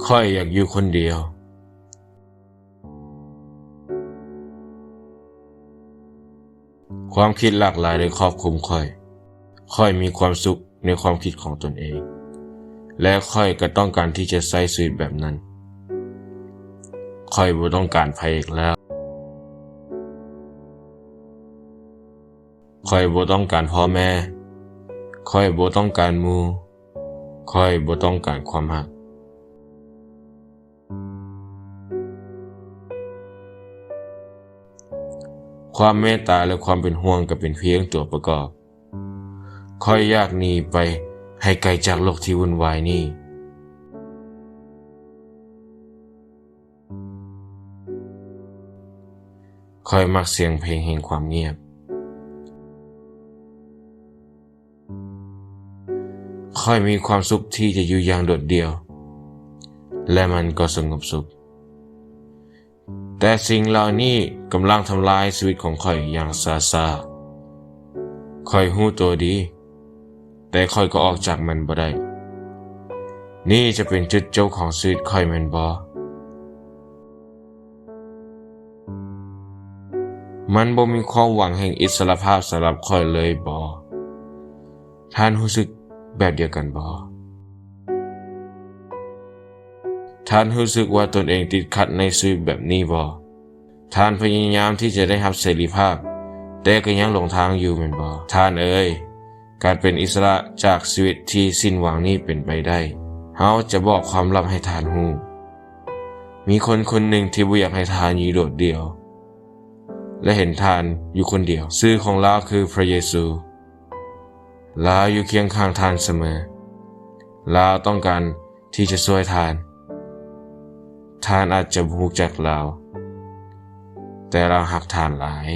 ຂ້ອຍຢາກຢູ່ຄົນດຽວ. ຄວາມຄິດຫຼາກຫຼາຍໄດ້ຄອບຄຸມຂ້ອຍ. ຂ້ອຍມີຄວາມສຸກໃນຄວາມຄິດຂອງຕົນເອງ ແລະ ຂ້ອຍກໍຕ້ອງການທີ່ຈະໃຊ້ຊີວິດແບບນັ້ນ. ຂ້ອຍບໍ່ຕ້ອງການໃຜອີກແລ້ວ. ຂ້ອຍບໍ່ຕ້ອງການພໍ່ແມ່. ຂ້ອຍບໍ່ຕ້ອງການໝູ່. ຂ້ອຍບໍ່ຕ້ອງການຄວາມຮັກ. ຄວາມເມດຕາ ແລະ ຄວາມເປັນຫ່ວງກໍເປັນພຽງຕົວປະກອບ. ຂ້ອຍຢາກໜີໄປໃຫ້ໄກຈາກໂລກທີ່ວຸ່ນວາຍນີ້. ຂ້ອຍມັກສຽງເພງແຫ່ງຄວາມງຽບ. ຂ້ອຍມີຄວາມສຸກທີ່ຈະຢູ່ຢ່າງໂດດດ່ຽວ ແລະ ມັນກໍສະຫງົບສຸກ. ແຕ່ສິ່ງເຫຼົ່ານີ້ກຳລັງທຳລາຍຊີວິດຂອງຂ້ອຍຢ່າງຊ້າໆ. ຂ້ອຍຮູ້ຕົວດີ, ແຕ່ຂ້ອຍກໍອອກຈາກມັນບໍ່ໄດ້. ນີ້ຈະເປັນຈຸດຈົບຂອງຊີວິດຂ້ອຍແມ່ນບໍ່? ມັນບໍ່ມີຄວາມຫວັງແຫ່ງອິດສະຫຼະພາບສຳລັບຂ້ອຍເລີຍບໍ? ທ່ານຮູ້ສຶກແບບດຽວກັນບໍ? ທ່ານຮູ້ສຶກວ່າຕົນເອງຕິດຂັດໃນຊີວິດແບບນີ້ບໍ? ທ່ານພະຍາຍາມທີ່ຈະໄດ້ຮັບເສລີພາບ, ແຕ່ກໍຍັງຫຼົງທາງຢູ່ແມ່ນບໍ? ທ່ານເອີຍ, ການເປັນອິດສະຫຼະຈາກຊີວິດທີ່ສິ້ນຫວັງນີ້ເປັນໄປໄດ້. ເຮົາຈະບອກຄວາມລັບໃຫ້ທ່ານຮູ້. ມີຄົນຄົນໜຶ່ງທີ່ບໍ່ຢາກໃຫ້ທ່ານຢູ່ໂດດດ່ຽວ ແລະ ເຫັນທ່ານຢູ່ຄົນດຽວ. ຊື່ຂອງລາວຄືພະເຢຊູ. ລາວຢູ່ຄຽງຂ້າງທ່ານສະເໝີ. ລາວຕ້ອງການທີ່ຈະຊ່ວຍທ່ານ. ທ່ານອາດຈະບໍ່ຮູ້ຈັກລາວ, ແຕ່ລາວຮັກທ່ານຫຼາຍ.